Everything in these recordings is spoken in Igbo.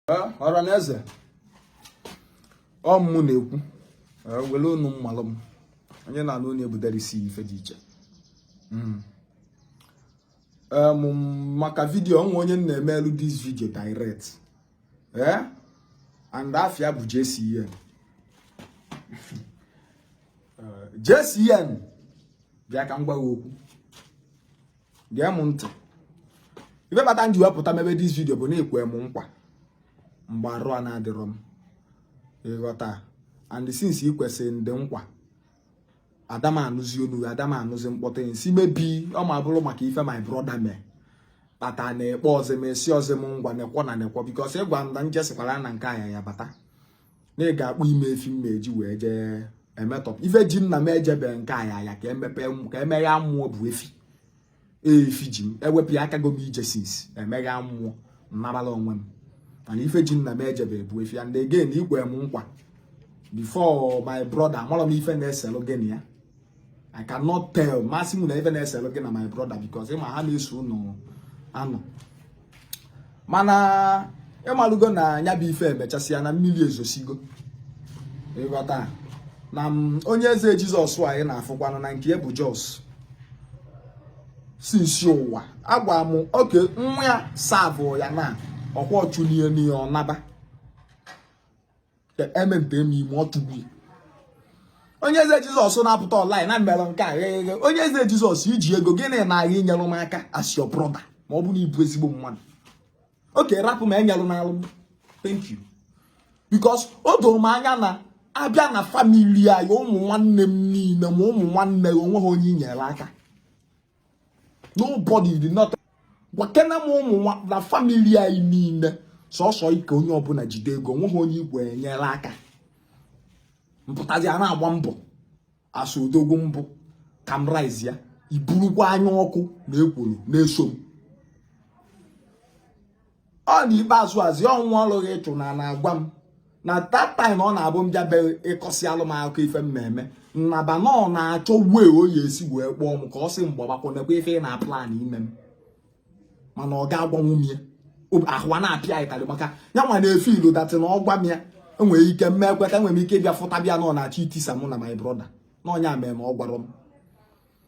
Ọra na eze, ọ mụ na-ekwu. Were unu mmalụ m, onye na-anụ onye butere isi ife dị iche maka video nwa onye na-emelu this video direct, ee, and afa ya bụ JCN. JCN, bịa ka m gwa gị okwu, gee m ntị. Ife kpata m ji wepụta mebe this video bụ na ikwe m nkwa mgbe arụ a na-adịrọ m, ịghọta? And since ị kwesịrị ndị nkwa, adam anụzi onu, adam anụzi mkpọtụ nsi mebi ọ ma bụrụ maka ife my brother mee kpata na ekpe ọzọ m esi ọzọ m ngwa nekwo na nekwo, because ịgwa m na njesikwara na nke aya ya bata na ị ga-akpụ ime efi m eji wee jee emetọp ife ji nna m ejebe nke aya ya ka emepe ka emeghe mmụọ bụ efi efi ji m ewepụ ya akago m ije since emeghe mmụọ nnabala onwe m, mana ife ji nna m ejebe bụ efi. And again, ikwe m nkwa before my brother, amarọ m ife na-eselụ gị na ya. I cannot tell masị m na ife na-eselụ gị na my brother, because ịma ha na-eso unu anọ, mana ịmalụgo na ya bụ ife emechasịa na mmiri ezosigo, ịghọta? Na onye eze Jizọs anyị na-afụkwanụ na nke bụ Jos since ụwa agwa m oke nwa ya savụ ya na ọkwa ọchụnie n'ihe ọnaba emente eme ime ọtụgbu onye eze Jizọs na-apụta online na mere nke a gheghe. Onye eze Jizọs, iji ego gịnị na-agha inyelụ m aka as your brother, ma ọ bụ na ịbụ ezigbo mmadụ? Oke rapụ ma enyelụ n'alụ m, thank you, because o doro m anya na abịa na family anyị, ụmụ nwanne m niile ma ụmụ nwanne onwe ha, onye inyere aka, nobody did not gwakene m. Ụmụ na family anyị niile, sọsọ ike onye ọbụla jide ego, onweghị onye igwe enyere aka. Mpụtazi a na-agba mbọ asụ odogwu mbụ ka m rise ya, iburukwa anya ọkụ na ekworo na-eso m. Ọ na ikpeazụ azị ọnwụ ọlụghị ịchụ na na-agwa m na that time ọ na-abụ m bịabe ịkọsị alụ m akụkọ ife mmemme nnaba na ọ na-achọ wee o ya esi wee kpọọ m ka ọ sị m gbabakwa ife ị na plan ime m, mana ọ ga-agbanwu m ya ahụ a na-apịa ịtarị maka ya nwa na-efe ilu datị na ọ gwa m ya enwere ike mme ekweta, enwere m ike ịbịa fụta bịa na ọ na-achọ itisa mụ na my brother na ọnya mere na ọ gwara m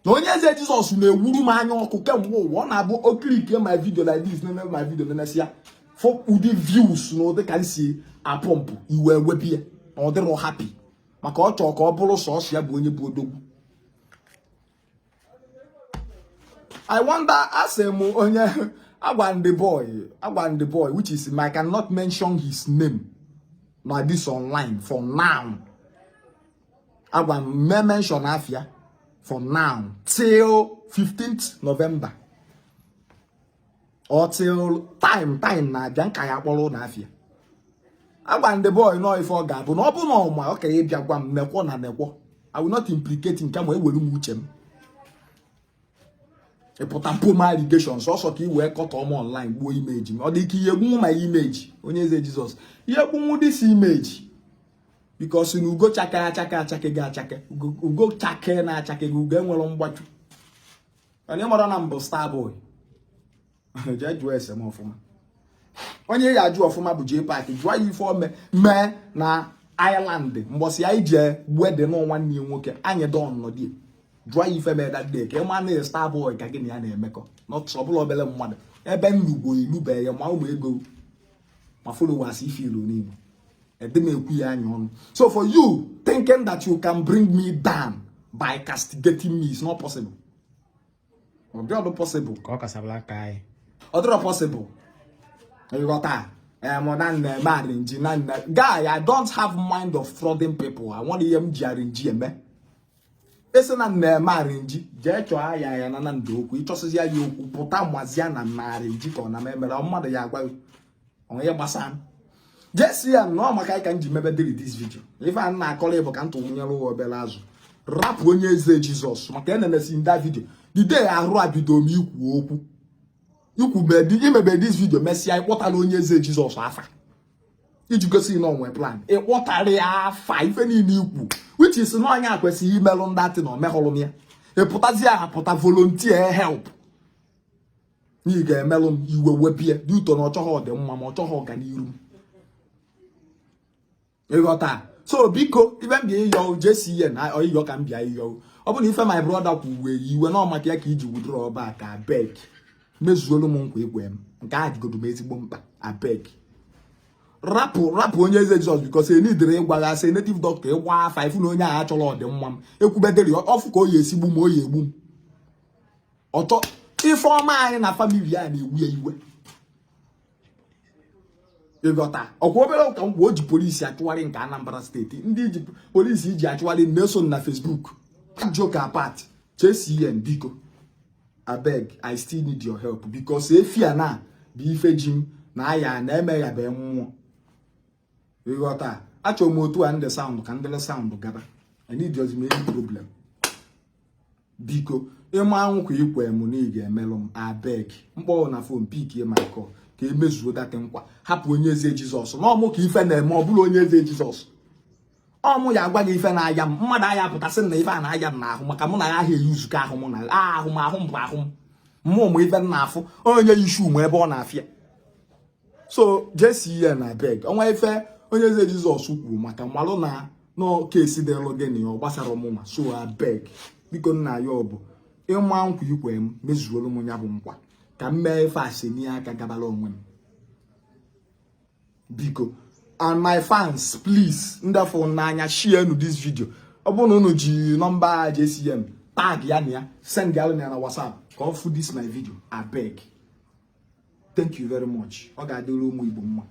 na onye eze Jizọs na-ewuru m anya ọkụ kemgbe ụwa. Ọ na-abụ okirike my video like this, nene my video, nenesịa fụ ụdị views na ụdị ka m si apọmpụ iwe wepụ ya na ọ dịrọ happy maka ọ chọọ ka ọ bụrụ sọsọ ya bụ onye bụ odogwu. I wonder, asị m onye agwa the boy, agwa the boy which is I cannot mention his name na this online for now. Agwa m me mention afia for now till 15th November or till time na-abịa nka ya kpọrọ na afia. Agwa ndị boy nọ ife ọ ga-abụ na ọ bụ na ọma ọ ka ya bịa gwa m nekwo na nekwo. I will not implicate nke ma ewere m uche m ịpụta mpom allegations ọsọ ka ị wee kọtọ m online, gbuo image m. Ọ dị ka ihe gbunwu ma image onye eze Jizọs, ihe gbunwu this image, because na ugo chake achake achake gị achake, ugo chake na achake gị, ugo enwere mgbachu. Onye mara na mbụ star boy, jee jụọ ese m ọfụma. Onye ya ajụ ọfụma bụ J Park. Jụọ ya ife ome mee na Ireland mbọsị anyị jee wedding nwanne ya nwoke anyị don nọdie. Jụọ ya ife mee that day ka ị ma na star boy ka gị na ya na-emekọ not ọbụla obere mmadụ ebe nnugbo ilubeghị ya ma ụmụ ego ma followers ife ilu n'Igbo ede m ekwu ya anya ọnụ. So for you thinking that you can bring me down by castigating me is not possible. Ọ dịrọ possible. Ka ọ kasabala aka anyị. Ọ dịrọ possible, ịghọta? Em na na-eme arrange na nna guy, I don't have mind of frauding people. I want ihe m ji arrange eme esi na na-eme arrange, jee chọọ aya ya na ndụ okwu ịchọsịzi ya okwu pụta mazia na na arrange ka ọ na m emere mmadụ ya agwa gị onye gbasara m. Jee si ya nnọọ maka ka m ji mebe dịrị this video. Ife a na-akọrọ ịbụ ka m tụnyere ụwa obere azụ rapụ onye eze Jizọs maka enenesi nda video the day arụ abido m ikwu okwu ikwu imebe this video mesịa ịkpọtara onye eze Jizọs afa iji gosi na onwe plan ịkpọtara ya afa ife niile ikwu, which is na onye a kwesịrị imelụ ndị atị na omehụrụ m ya. Ịpụtazi aha pụta volunteer help na ị ga-emelụ m iwe wepie dị ụtọ na ọ chọghị ọdịmma ma ọ chọghị ọganiru m. Ịghọta? So biko, ife m bịa ịyọ JCN, ọyịyọ ka m bịa ịyọ. Ọ bụ na ife my brother kwuwe iwe na ọ maka ya ka iji withdraw back, abeg, mezuolu m nkwa ikwe m. Nke a dịgodo m ezigbo mkpa. Abeg, rapụ, rapụ Onye Eze Jizọs, because enidere ịgwa ya sị native doctor ịgba afa ifu na onye ahụ achọrọ ọdịmma m. Ekwubedịrị ọfụ ka o yi esigbu m, o yi egbu m ọtọ. Ife ọma anyị na family ya na-ewu ya iwe. Ịghọta? Ọkwa obere ụka ngwa o ji polisi achụgharị nke Anambra Steeti, ndị ji polisi iji achụgharị na-eso na Facebook. Joke apart, JCN, biko, abeg, I still need your help, because efi a na bụ ife ji m na aya na-emeghabe mmụọ. Ịghọta? Achọrọ m otu a ndị sound ka ndịle sound gaba. I need just any problem. Biko, ịma nkwa ikwe m na ị ga-emelụ m, abeg, mkpọrọ na phone, pick my call ka emezuo that nkwa. Hapụ Onye Eze Jizọs na ọmụ ka ife na-eme. Ọ bụrụ Onye Eze Jizọs, ọmụ ya agwa gị ife na-aya m. Mmadụ aya pụtasị na ife a na-aya m n'ahụ, maka mụ na ya ahụ eyuzukọ ahụ mụ na ahụ m. Ahụ m bụ ahụ m, mmụọ m, ife m na-afụ onye yishu m ebe ọ na-afịa. So JCN, abeg, ọnwa ife Onye Eze Jizọs kwuru maka mmalụ na n'kesi dịlụ gị na ya ọ gbasara ọmụnwa. So abeg, biko, nna ya, ọ bụ ịma nkwa ikwe m, mezuolu m ya bụ nkwa ka m mee ife aseni aka gabala onwe m, biko. And my fans, please, ndị fụ n'anya, share nu this video. Ọ bụrụ na unu ji nọmba JCM, tag ya na ya, send ya na WhatsApp ka ọ fụ this my video, abeg. Thank you very much. Ọ ga-adịrị ụmụ Igbo mma.